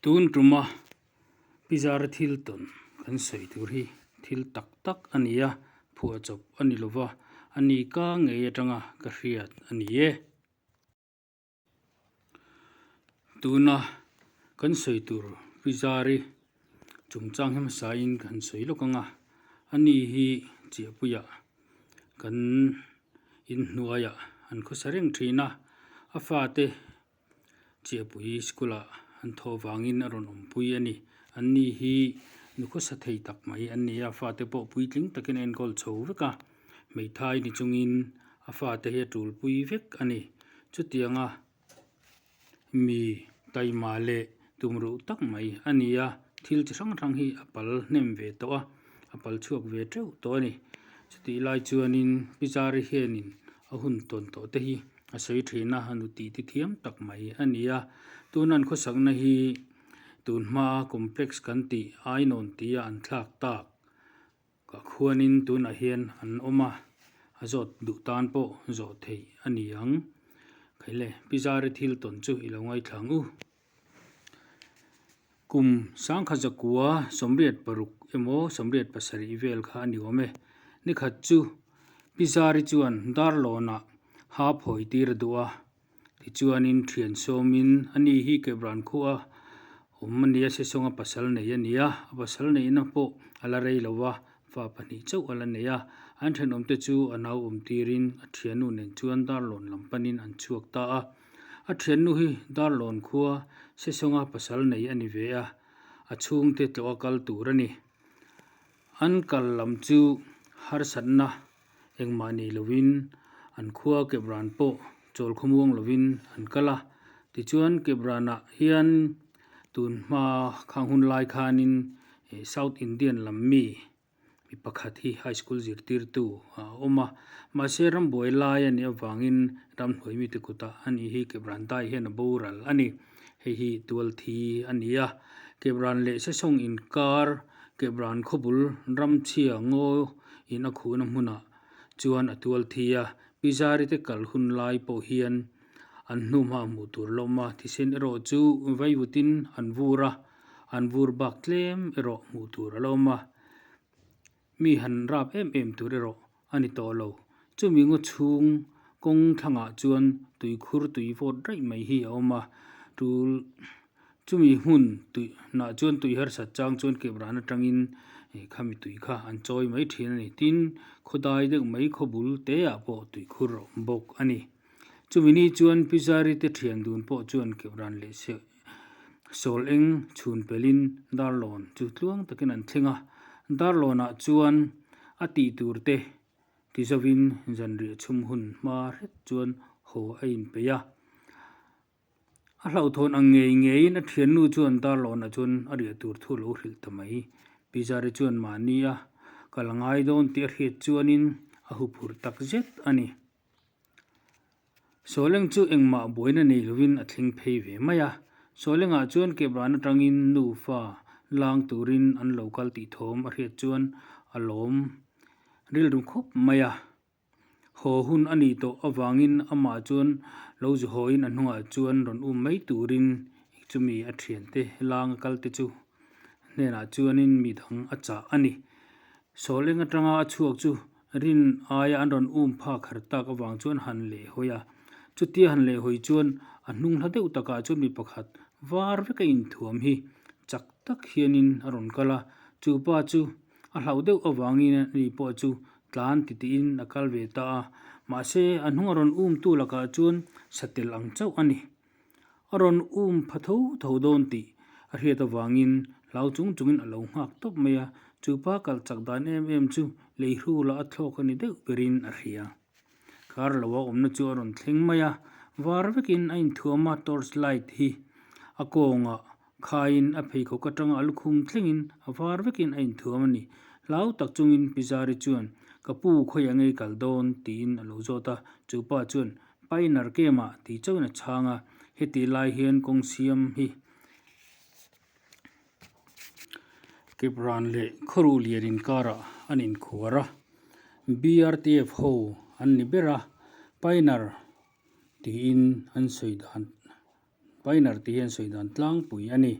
Tun tuma Pizara thil tawn kan sawi tur hi thil tak tak a ni a, phuahchawp a ni lova, a ni ka ngei atanga ka hriat a ni e. Tuna kan sawi tur Pizari chungchang hi hmasain kan sawi lawk ang a, a ni hi Chiahpuiah kan inhnuaiah an khawsa reng thin a, a fate Chiahpui school ah an thawh vangin a rawn awmpui a ni. An ni hi nu khawsa thei tak mai an ni a, fate pawh puitling takin a enkawl chho vek a, hmeithai ni chungin a fate hi a tulpui vek a ni. Chutianga mi taima leh tumruh tak mai a ni a, thil chi hrang hrang hi a pal hnem ve tawh a, a pal chhuak ve teuh tawh a ni. Chutih lai chuanin Pi Zari hianin a hun tawn tawh te hi a sawi thin a, a nu tih ti thiam tak mai a ni a. Tuna an khawsakna hi tun hmaa complex kan tih ainawn tia an thlak tak kah khuanin tunah hian an awm a, a zawt duh tan pawh zawh theih a ni ang. Khaile, Pi Zari thil tawn chu i lo ngaithla ang u. Kum sangkhat zakua 86 emaw 87 vel kha a ni awm e. Nikhat chu Pi Zari chuan Darlawnah ha phawi tir a duh a, tichuanin thian sawmin a ni hi Kebran khua awm a nia, Sesawnga pasal nei a ni a, a pasal neihna pawh a la rei lo va, fa pahnih chauh a la nei a. An thenawmte chu a nau awm tirin a thiannu nen chuan Darlawn lam panin an chhuak ta a. A thiannu hi Darlawn khua Sesawnga pasal nei a ni ve a, a chhungte tlawh a kal tur a ni. An kal lam chu harsatna engmah nei lovin an khua Kebran pawh chawl khawmuang lovin an kal a. Tichuan Kebranah hian tun hma khang hun lai khanin South Indian lam mi Mi pakhat hi high school zirtirtu a awm a, mahse rambuai lai a nih avangin ramhnuai mite kutah a nih hi Kebran dai hian a boral a ni. Hei hi tualthi a ni a, Kebran leh Sesawng inkar Kebran khawbul ramchhia ngaw in a khuhna hmunah chuan a tualthi a, Pi Zari te kal hun lai pawh hian an hnuhma hmuh tur la awm a, thisen erawh chu vaivutin an vur a, An vur bak tlem erawh hmuh tur a lo awm a, mi han rap em em tur erawh a ni tawh lo. Chumi ngaw chhung kawng thlangah chuan tuikhur tui vawt raih mai hi a awm a, tul chumi hmun tui hnah chuan tui harsat chang chuan kep ran atangin khami tui kha an chawi mai thin a ni. Tin, khawdai deuh mai khawbul te ah pawh tuikhur a awm bawk a ni. Chumi ni chuan Pizari te thian dun pawh chuan kep ran leh se Sawl eng chhun pelin Darlawn chu tluang takin an thleng a, Darlawnah chuan a tih tur te ti zovin zanriah chhum hun hma hret chuan haw a inpeih a. A hlauhthawn ang ngei ngeiin a thiannu chuan Darlawnah chuan a riah tur thu a lo hrilh ta mai. Pi Zari chuan mahni a kal a ngai dawn tih a hriat chuanin a huphurh takzet a ni. Sawleng chu engmah buaina nei lovin a thleng phei ve mai a. Sawlengah chuan Kebran atangin nufa lang turin an lo kal tih thawm a hriat chuan a lawm rilru khawp mai a. Haw hun a nih tawh avangin amah chuan lo zu hawin a hnungah chuan rawn um mai turin chumi a thiante lang a kalte chu hnenah chuanin mi dang a chah a ni. Sawleng atanga a chhuak chu Rin aia an rawn um phak har tak avang chuan han leh hawi a. Chutia han leh hawi chuan a hnung hla deuh takah chuan mi pakhat var vek a inthuam hi chak tak hianin a rawn kal a. Chu pa chu a hlauh deuh avangin ani pawh chu tlan ti tiin a kal ve ta a. Mahse a hnung a rawn um tu lakah chuan satel ang chauh a ni. A rawn um pha tho tho dawn tih a hriat avangin hlau chung chungin a lo nghak tawp mai a, chu pa kal chak dan em em chu lei hrula a thlawk a ni deuh berin a hria. Kar lo a awmna chu a rawn thleng mai a, var vekin a inthuam a, torch light hi a kawngah Khaiin a pheikhawk atanga a lukhum thlengin a var vekin a inthuam a ni. Hlau tak chungin Pi Zari chuan, Ka pu, khawiah ngei kal dawn? tiin a lo zawt a. Chu pa chuan, Painer kemah tih chauhin a chhang a. Heti lai hian kawng siam hi Kepran leh Khawruh lian inkarah an inkhuar a. BRTF ho an ni ber a, Painer tiin an sawi dan Painer tih hian sawi dan tlangpui a ni.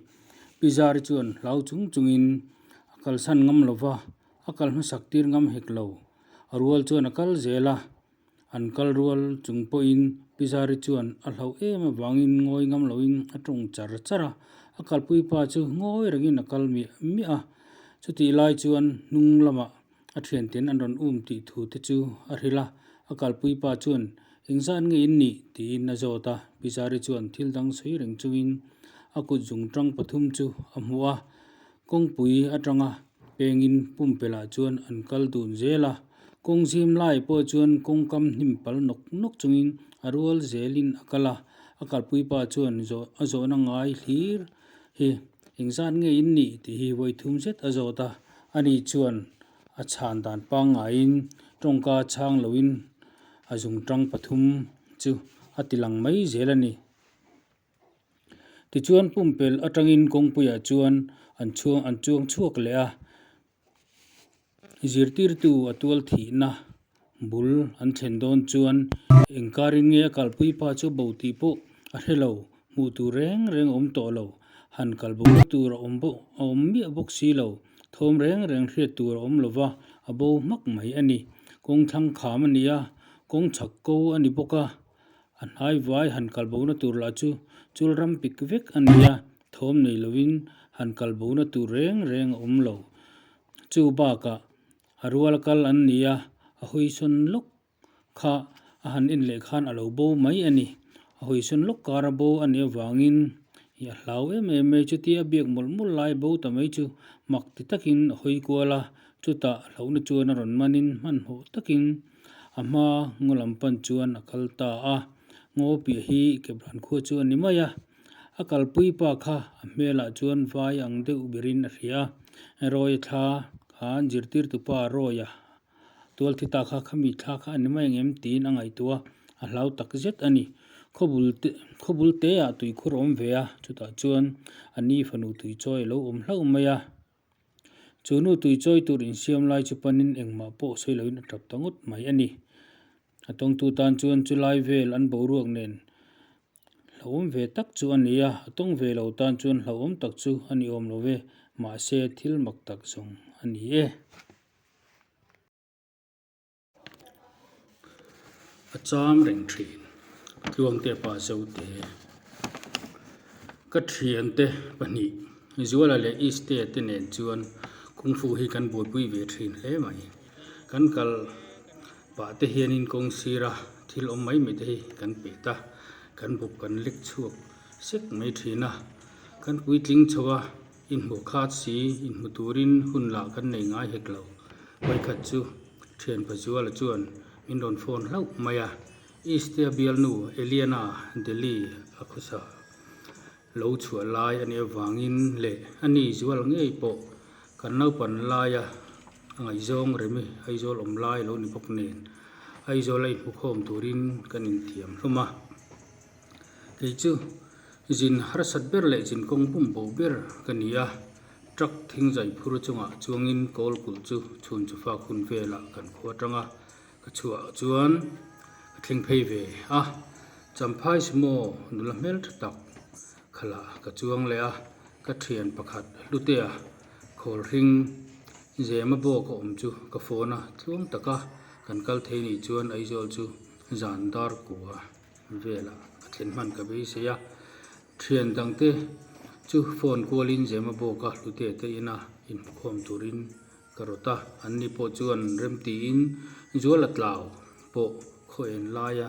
Pi Zari chuan hlau chung chungin a kalsan ngam lo va, a kal hmasak tir ngam hek lo. A rual chuan a kal zel a, an kal rual chung pawhin Pi Zari chuan a hlauh em avangin ngawi ngam loin a tawng char char a, a kalpui pa chu ngawi rengin a kal miah miah a. Chutih lai chuan hnung lamah A thianten an rawn um tih thu te chu a hrilh a, a kalpui pa chuan, Engzat nge in nih? tiin a zawt a. Pi Zari chuan thil dang sawi reng chungin a kut zungtang pathum chu a hmuh a, kawngpui atanga pengin pumpelh chuan an kal dun zel a. Kawng zim lai pawh chuan kawngkam hnim pal nawk nawk chungin a rual zelin a kal a, a kalpui pa chuan a zawhna ngai hlir hi engzat nge in nih? tih hi vawi thum zet a zawt a. Ani chuan a chhan dan pangngaiin tawngka chhang loin a zungtang pathum chu a ti lang mai zel a ni. Tichuan pumpelh atangin kawngpuiah chuan an chhuang an chuang chhuak leh a, zirtirtu a tual thihna bul an thlen dawn chuan engkarin nge a kalpui pa chu bo tih pawh a hre lo, hmuh tur reng reng a awm tawh lo, han kal bo na tur a awm bawk a awm miah bawk si lo, thawm reng reng hriat tur a awm lo va, a bo hmak mai a ni. Kawng thlang kham a ni a, kawng chhak ko a ni bawk a, a hnai vai han kal bo na tur lah chu chul ram pik vek a ni a, thawm nei lovin han kal bo na tur reng reng a awm lo. Chu bakah a rual kal an ni a, a hawisawn lawk kha a han en leh khan a lo bo mai a ni. A hawisawn lawk kar a bo a nih avangin ih a hlau em em mai. Chutia a biak mawlh mawlh lai bo ta mai chu mak ti takin a hawi kual a, chutah hlauhna chuan a rawn manin hmanhmawh takin a hma ngaw lam pan chuan a kal ta a. Ngaw piah hi Kebran khua chu a ni mai a, a kalpui pa kha a hmelah chuan vai ang deuh berin a hria a. Rawia thla khan zirtirtupa Rawia Tualthi ta kha khami thla kha a ni mai ang em tiin a ngaihtuah a, a hlau tak zet a ni. Khawbul te khawbul teah tuikhur a awm ve a, chutah chuan a ni fanu tuichawi a lo awm hlauh mai a. Chu nu tuichawi tur insiam lai chu panin engmah pawh sawi loin a tap ta ngawt mai a ni. A tawngtu tan chuan chulai vel an boruak nen hlauhawm ve tak chu a ni a, a tawng ve lo tan chuan hlauhawm tak chu a ni awm lo ve, mahse thil mak tak zawng a ni e. A cham reng thin Tluangte pa Zote ka thiante pahnih Zuala leh Easte te nen chuan Kung Fu hi kan buaipui ve thin hle mai. Kan kal pah te hianin kawng sira thil awm mai mai te hi kan pet a, kan bawp kan lek chhuak sek mai thin a, kan puitling chho a. Inhmuh khat si, inhmu turin hun lah kan nei ngai hek lo. Vawikhat chu thianpa Zuala chuan min rawn phone hlauh mai a, Eastea bialnu Eliana Delhi a khawsa lo chhuah lai a nih avangin leh a ni Zual ngei pawh kan naupan laia a ngaihzawng Remi Aizawl awm lai lo ni bawk nen Aizawl a inhmukhawm turin kan intiam hlawm a. Kei chu zin harsat ber leh zin kawng bum bo ber ka ni a, truck thingzai phur chungah chuangin kawl kulh chu chhun chu fak hun velah kan khua atanga ka chhuah chuan ka thleng phei ve a. Champhai sumo nula hmel tha tak khalah ka chuang leh a, ka thian pakhat Hlutea khawl hring zema bawk a awm chu ka phone a, tluang taka kan kal thei nih chuan Aizawl chu zan dar kua. velah a thlen hman ka beisei a, thian dangte chu phone kualin Zema bawka hlute te ina inhmukhawm turin ka rawt a, anni pawh chuan remtiin Zuala tlau pawh khaw en laia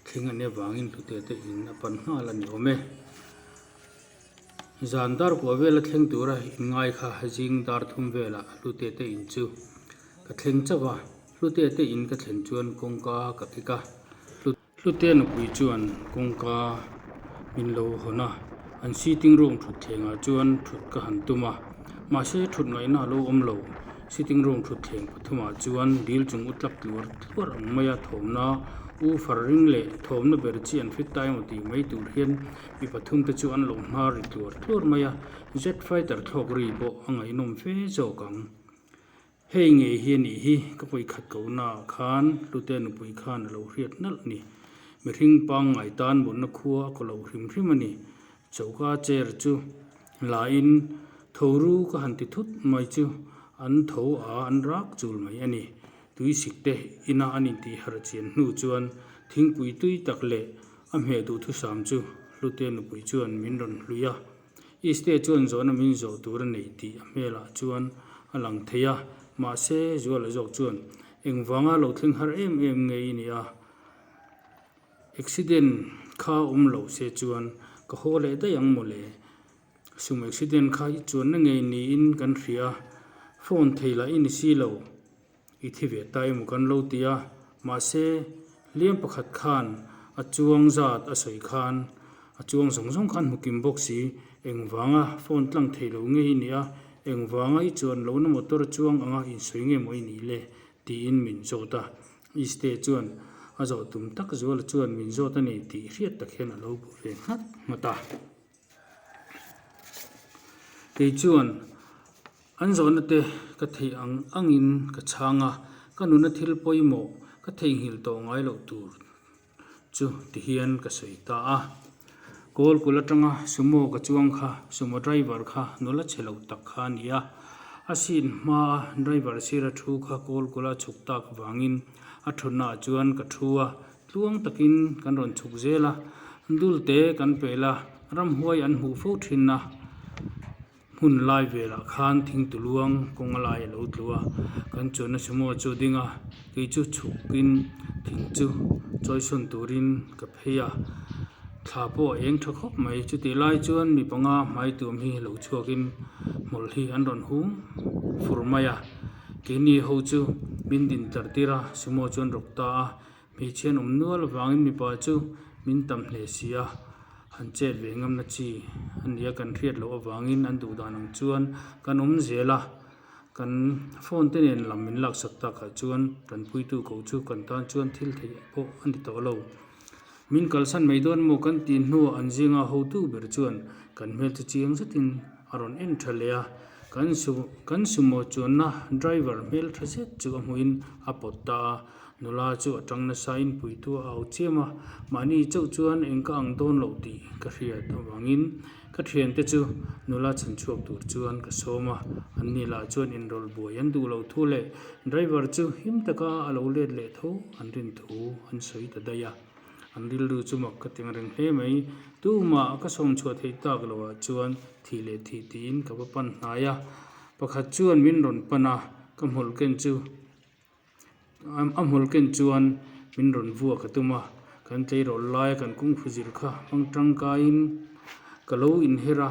thleng a nih avangin hlute te in a pan nghal a ni awm e. Zan dar kua vela thleng tura inngai kha zing dar thum velah hlute te in chu ka thleng chauh a, hlute te in ka thlen chuan kawngka ka kik a. Hlute nupui chuan kawngka min lo hawn a, an sitting room thutthleng ah chuan thut ka han tum a, mahse thut ngaihna a lo awm lo. Sitting room thutthleng pathum ah chuan dil chung u tlak tluar tluar ang mai a thawmna u far ring leh thawmna ber chi an fit ta emaw tih mai tur hian mi pathum te chu an lo hnar ri tluar tluar mai a, jet fighter thlawk ri pawh a ngaihnawm fe zawk ang. Hei ngei hi a nih hi, ka pawikhat kohnaah khan Hlute nupui khan a lo hriat nalh ni. Mihring pangngai tan mutna khua a kaw lo hrim hrim a ni. Choka chair chu La in tho ru ka han ti thut mai chu an tho a an rak chul mai a ni. Tuisik te ina an intih harh chian hnu chuan thingpui tui tak leh a hmeh duhthusam chu Hlute nupui chuan min rawn hlui a. Iste chuan zawhna min zawh tur a nei tih a hmelah chuan a lang thei a, mahse Zuala zawk chuan engvanga lo thleng har em em nge i nih a? Accident kha awm lo se chuan ka haw leh daih ang mawle. Sum accident kha i chuanna ngei niin kan hria a, phone thei lah i ni si lo. I thi ve ta emaw kan lo ti a, mahse hliam pakhat khan a chuang zat a sawi khan a chuang zawng zawng khan hmu kim bawk si. Engvanga phone tlang thei lo nge i nih a, engvanga i chuan lohna motor chuang anga insawi nge maw i nih le? tiin min zawt a. Iste chuan a zawh tum tak Zuala chuan min zawt a ni tih hriat tak hian a lo bu ve nghat nghat a. Kei chuan an zawhna te ka theih ang angin ka chhang a, ka nuna thil pawimawh ka theihnghilh tawh ngai loh tur chu ti hian ka sawi ta a. Kawl kul atanga sumo ka chuang kha sumo driver kha nula chhe lo tak kha a ni a, a seat hmaa driver sira thu kha kawl kula chhuk tak vangin a thutnaah chuan ka thu a, tluang takin kan rawn chhuk zel a, dulte kan pel a, ramhuai an hmuh fo thin a. Hmun lai velah khan thingtu luang kawng a lai a lo tlu a, kan chuanna sumo chu a ding a, kei chu chhukin thing chu chawisawn turin ka phei a, thla pawh a eng tha khawp mai. Chutih lai chuan mi panga hmai tuam hi lo chhuakin hmawlh hi an rawn hum fur mai a, keini ho chu min din tlar tir a, sumo chuan rawk ta a. Hmeichhia an awm nual avangin mipa chu min tam hle si a, han chet ve ngamna chi a nia kan hriat loh avangin an duh dan ang chuan kan awm zel a, kan phone te nen lam min laksak takah chuan tanpuitu ko chu kan tan chuan thil theih pawh a ni tawh lo. Min kalsan mai dawn maw kan tih hnuah an zinga hotu ber chuan kan hmel chu chiang zetin a rawn en tha leh a, kan kan sumo chuanna driver hmel tha zet chu a hmuhin a pawt ta a. Nula chu a tang nasa in puitu a au chiam a, mahni chauh chuan eng ka ang dawn loh tih ka hriat avangin ka thiante chu nula chhan chhuak tur chuan ka sawm a, anni lah chuan inrawlh buai an duh loh thu leh driver chu him taka a lo let leh tho an rin thu an sawi ta daih a. An rilru chu mak ka teng reng hle mai, tumah ka sawm chhuah theih tak loah chuan thih leh thih tiin ka va pan hnai a, pakhat chuan min rawn pan a, ka hmawlh ken chu A hmul ken chuan min rawn vuak a tum a, kan tleirawl laia kan kungfu zir kha hmang tangkaiin ka lo inher a,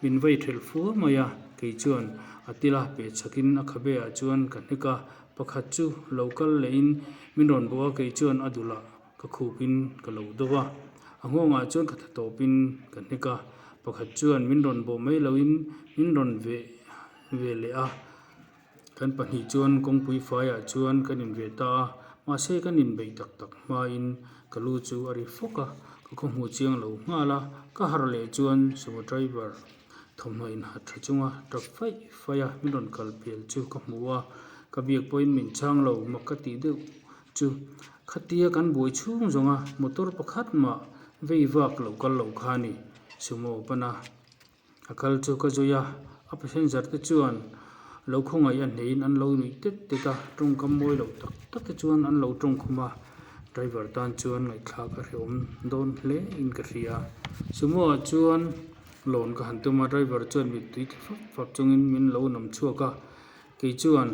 min vei thelh fua mai a, kei chuan a tila peh chhakin a khabe ah chuan ka hnek a, pakhat chu lo kal lehin min rawn bawh a, kei chuan a dulah ka khupin ka lo do a, a nghawngah chuan ka tha tawpin ka hnek a, pakhat chuan min rawn bawh mai loin min rawn veh ve leh a. Kan pahnih chuan kawngpui faiah chuan kan inve ta a, mahse kan inbeih tak tak hmain ka lu chu a ri fawk a, ka khawhmuh chiang lo nghal a, ka harh leh chuan sumo driver thawmhnaw inhat tha chunga tap faih faih a min rawn kal pel chu ka hmu a, ka biak pawhin min chhang lo mak ka tih deuh chu khatia kan buai chhung zawnga motor pakhat mah vei vak lo kal lo kha a ni sumo pana. A kal chu ka zui a, a passenger te chuan lo khawngaih a hneiin an lo nuih tet tet a, tawngkam mawi loh tak tak te chuan an lo tawng khum a, driver tan chuan ngaihthlak a hrehawm dawn hle in ka hria. Sumo ah chuan lawn ka han tum a, driver chuan mittui tla fap fap chungin min lo nam chhuak a, kei chuan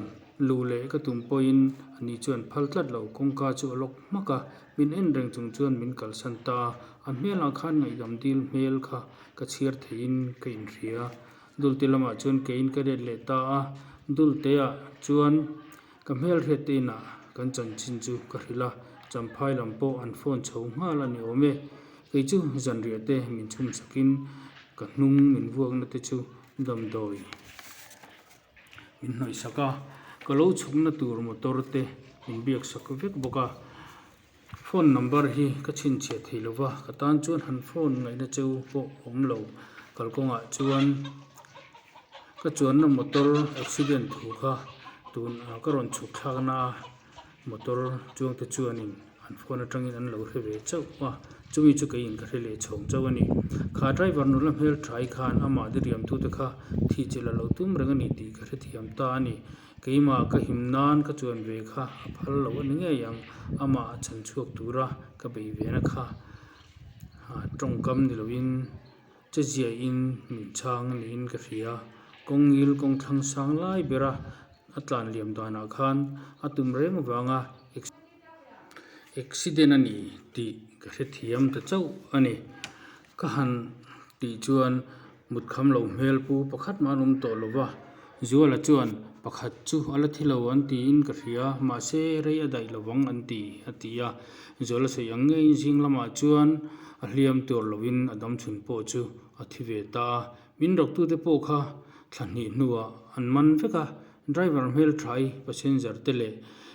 luh leh ka tum pawhin ani chuan phal tlat lo, kawngka chu a lock hmak a, min en reng chung chuan min kalsan ta a, a hmelah khan ngaihdam dil hmel kha Ka chhiar theiin ka inhria. Dulte lamah chuan keiin ka let leh ta a, Dulteah chuan ka hmelhriat te inah kan chanchin chu ka hrilh a, Champhai lam pawh an phone chho nghal a ni awm e. Kei chu zanriah te min chhum sakin ka hnung min vuakna te chu damdawi min hnawih sak a, ka lo chhukna tur motor te min biak sak vek bawk a. Phone number hi ka chhinchhiah thei lo va, ka tan chuan han phone ngaihna cheu pawh a awm lo. Kalkawngah chuan ka chuanna motor accident thu kha tun ah ka rawn chhuk thlakna a motor chuangte chuanin an phone atangin an lo hre ve chauh a. Chumi chu keiin ka hre leh chhawng chauh a ni. Kha driver nula hmel thai khan amah diriamtute kha thih chilh a lo tum reng a ni tih ka hrethiam ta a ni. Keimah ka him nan ka chuan ve kha a phal lo a ni ngei ang, amah a chhan chhuak tura ka bei ve na kha tawngkam ni loin che ziahin min chhang a niin ka hria. Kawngil kawng thlang sang lai bera a tlan liam danah khan a tum reng vanga accident a ni tih ka hrethiam ta chauh a ni. Ka han tih chuan mut kham lo hmel pu pakhat mah an awm tawh lo va, Zuala chuan pakhat chu a la thi lo an tiin ka hria, mahse rei a daih lovang an ti a ti a. Zuala sawi ang ngeiin zing lamah chuan a hliam tur lovin a dam chhun pawh chu a thi ve ta a, min rawktute pawh kha thla hnih hnuah an man vek a, driver hmel thai passenger te leh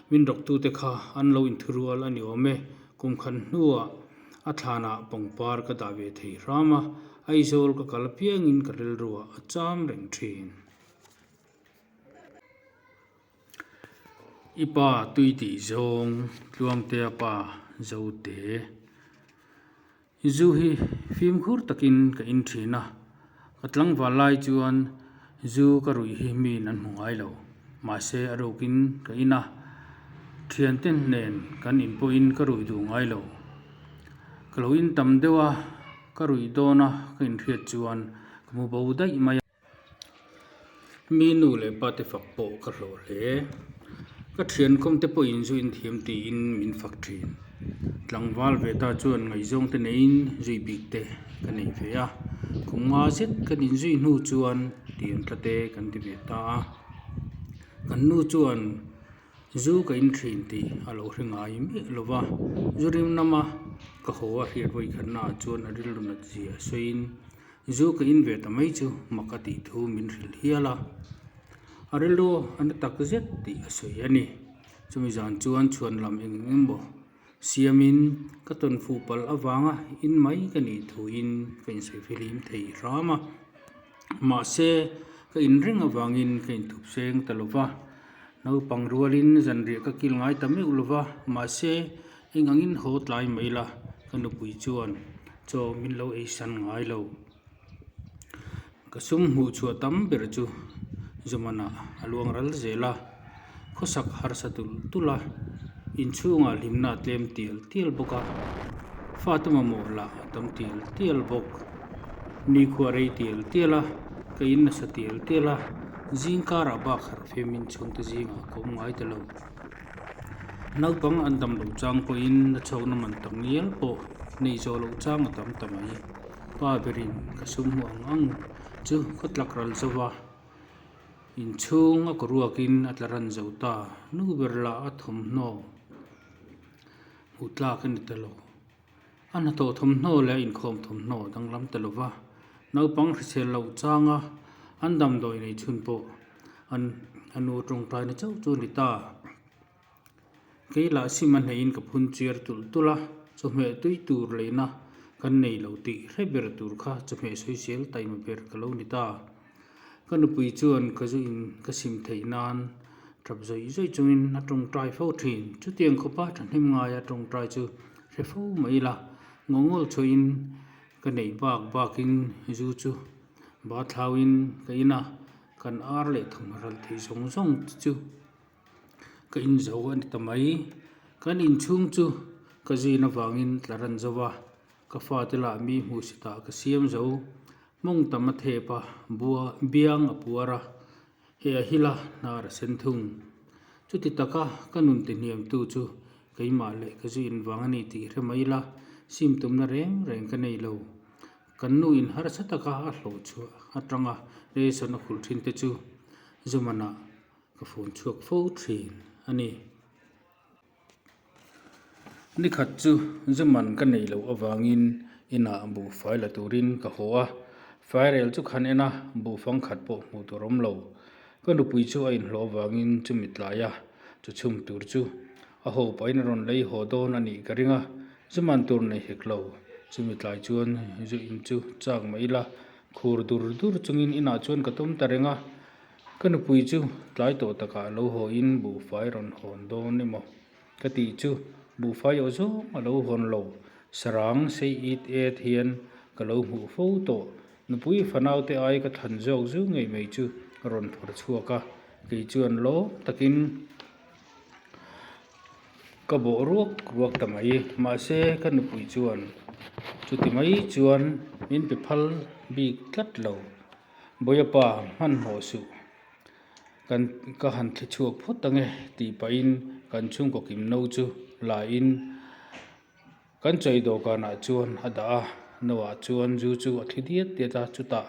min rawktute kha an lo inthurual a ni awm e, kum khat hnuah A thlanah pangpar ka dah ve thei hram a, Aizawl ka kal apiangin ka rilruah a cham reng thin. I pa tui tih zawng Tluangtea pa Zote. Zu hi fimkhur takin ka in thin a, ka tlangval lai chuan zu ka ruih hi miin an hmu ngai lo. Mahse a rukin ka in a, thiante nen kan in pawhin ka ruih duh ngai lo. Ka lo in tam deuh a, ka ruih dawn a ka inhriat chuan ka mu bo daih mai a. Mi nu leh pa te fak pawh ka hlawh hle. Ka thian khawm te pawhin zu in thiam tiin min fak thin. Tlangval ve ta chuan ngaihzawng te neiin zui bik te ka nei ve a. Kum nga zet kan inzui hnu chuan tiang tla te kan ti ve ta a. Kan nu chuan zu ka in thin tih a lo hre ngai miah lo va, zu rim lama ka haw a hriat vawi khatna ah chuan a rilru nat zia sawiin zu ka in ve ta mai chu mak a tih thu min hrilh hial a, a rilru a na tak zet tih a sawi a ni. Chumi zan chuan chhuan lam eng emaw siamin ka tawn fuh palh avanga in mai ka nih thuin ka insawi fihlim thei hram a. Mahse, ka inreng avangin ka inthup seng ta lo va, naupang rualin zanriah ka kil ngai ta meuh lo va, mahse, eng angin haw tlai mai la, ka nupui chuan chaw min lo ei san ngai lo. Ka sum hmuh chhuah tam ber chu Zumanah a luang ral zel a, khawsak harsa tulh tulh a, inchhungah hlimna a tlem tial tial bawk a, fate mamawh lah a tam tial tial bawk. Nikhua rei tial tial a, ka in nasa tial tial a, zing karah bak harh fiamin chhungte zingah ka awm ngai ta lo. Naupang an dam loh chang pawhin na chhawkna man tak ngial pawh nei zawh loh chang a tam ta mai. Pa berin ka sum hmu ang ang chu ka tlak ral zo va, inchhung a kawruakin a tla ran zo ta, nu ber lah a thawmhnaw hmuh tlak a ni ta lo. A hnathawh thawmhnaw leh a inkhawm thawmhnaw danglam ta lo va, naupang hrisel loh changa an damdawi nei chhun pawh an a nu tawngtaina chauh chu a ni ta. Kei lah sim a hneihin ka phun chiar tulh tulh a, chawhmeh tui tur leina kan nei lo tih hre ber tur kha chawhmeh sawisel taima ber ka lo ni ta. Ka nupui chuan ka zu in ka sim theih nan tap zawih zawih chungin a tawngtai fo thin. Chutiang khawpa thahnem ngaia tawngtai chu hre fo mai ila, ngawngawl chhuahin ka neih bak bakin zu chu bathlauin ka in a, kan ar leh thawmhnaw hralh theih zawng zawng te chu ka in zo a ni ta mai. Kan inchhung chu ka zin avangin tla ran zo va, ka fate lah mi hmuhsitah ka siam zo. Mawng tam a thep a, bua biang a puar a, he a hil a, hnar a sen thung. Chuti taka ka nun ti hniamtu chu keimah leh ka zu invang a ni tih hre mai ila, sim tumna reng reng ka nei lo. Kan nu in harsa taka a hlawh chhuah atanga ration a khulh thin te chu Zumanah ka phone chhuak fo thin a ni. Nikhat chu Zuman ka neih loh avangin inah buhfai la turin ka haw a, fairel chu khan en a, buhfang khat pawh hmuh tur awm lo. Ka nupui chu a inhlawh avangin chumi tlai a, chu chhum tur chu a haw pahin a rawn lei haw dawn a nih ka ring a, Zuman tur nei hek lo. Chumi tlai chuan zu in chu chak mai ila, khur dur dur chungin inah chuan ka tum ta reng a. Ka nupui chu tlai tawh takah lo haw in buhfai rawn hawn dawn emaw ka tih chu buhfai aw zawng a lo hawn lo. Sarang sei it et hian ka lo hmuh fo tawh. Nupui fanaute ai ka thlan zawk zu ngei mai chu ka rawn phawrh chhuak a, kei chuan lawm takin ka bawh ruak ruak ta mai. Mahse ka nupui chuan chuti mai chuan min pe phal bik tlat lo. Bawiapa hmanhmawh suh. Kan ka han thli chhuak phawt ange tih pahin kan chhungkaw kim no chu la in kan chawi dawhkanah chuan a dah a, no ah chuan zu chu a thli diat diat a, chutah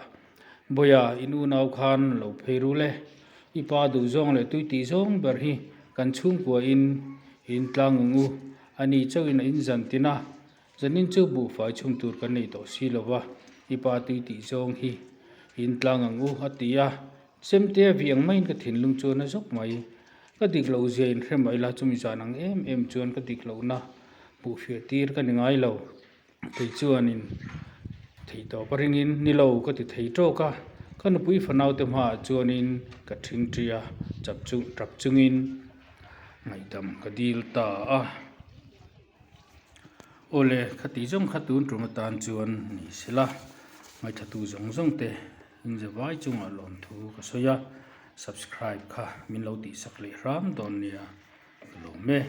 Bawiha in unau khan lo phei rul e, i pa duhzawng leh tui tih zawng ber hi kan chhungkua in in tlang ang u, ani chauhin a inzan tin a, Zanin chu buhfai chhung tur kan nei tawh si lo va, i pa tui tih zawng hi in tlang ang u, a ti a. Chemte a vih ang maiin ka thinlung chuan a zawk mai. Ka dik loh zia in hre mai la, chumi zan ang em em chuan ka dik lohna hmuh fiah tir ka ni ngai lo. Kei chuanin theih tawp a ringin ni lo ka ti thei tawk a, ka nupui fanaute hmaah chuanin ka thingṭi a, chap chung tap chungin ngaihdam ka dil ta a. Awle, khati zawng kha tun tum atan chuan ni sela, ngaithatu zawng zawng te inzavai chungah lawmthu ka sawi a, subscribe kha min lo tihsak leh hram dawn nia ka lawm e.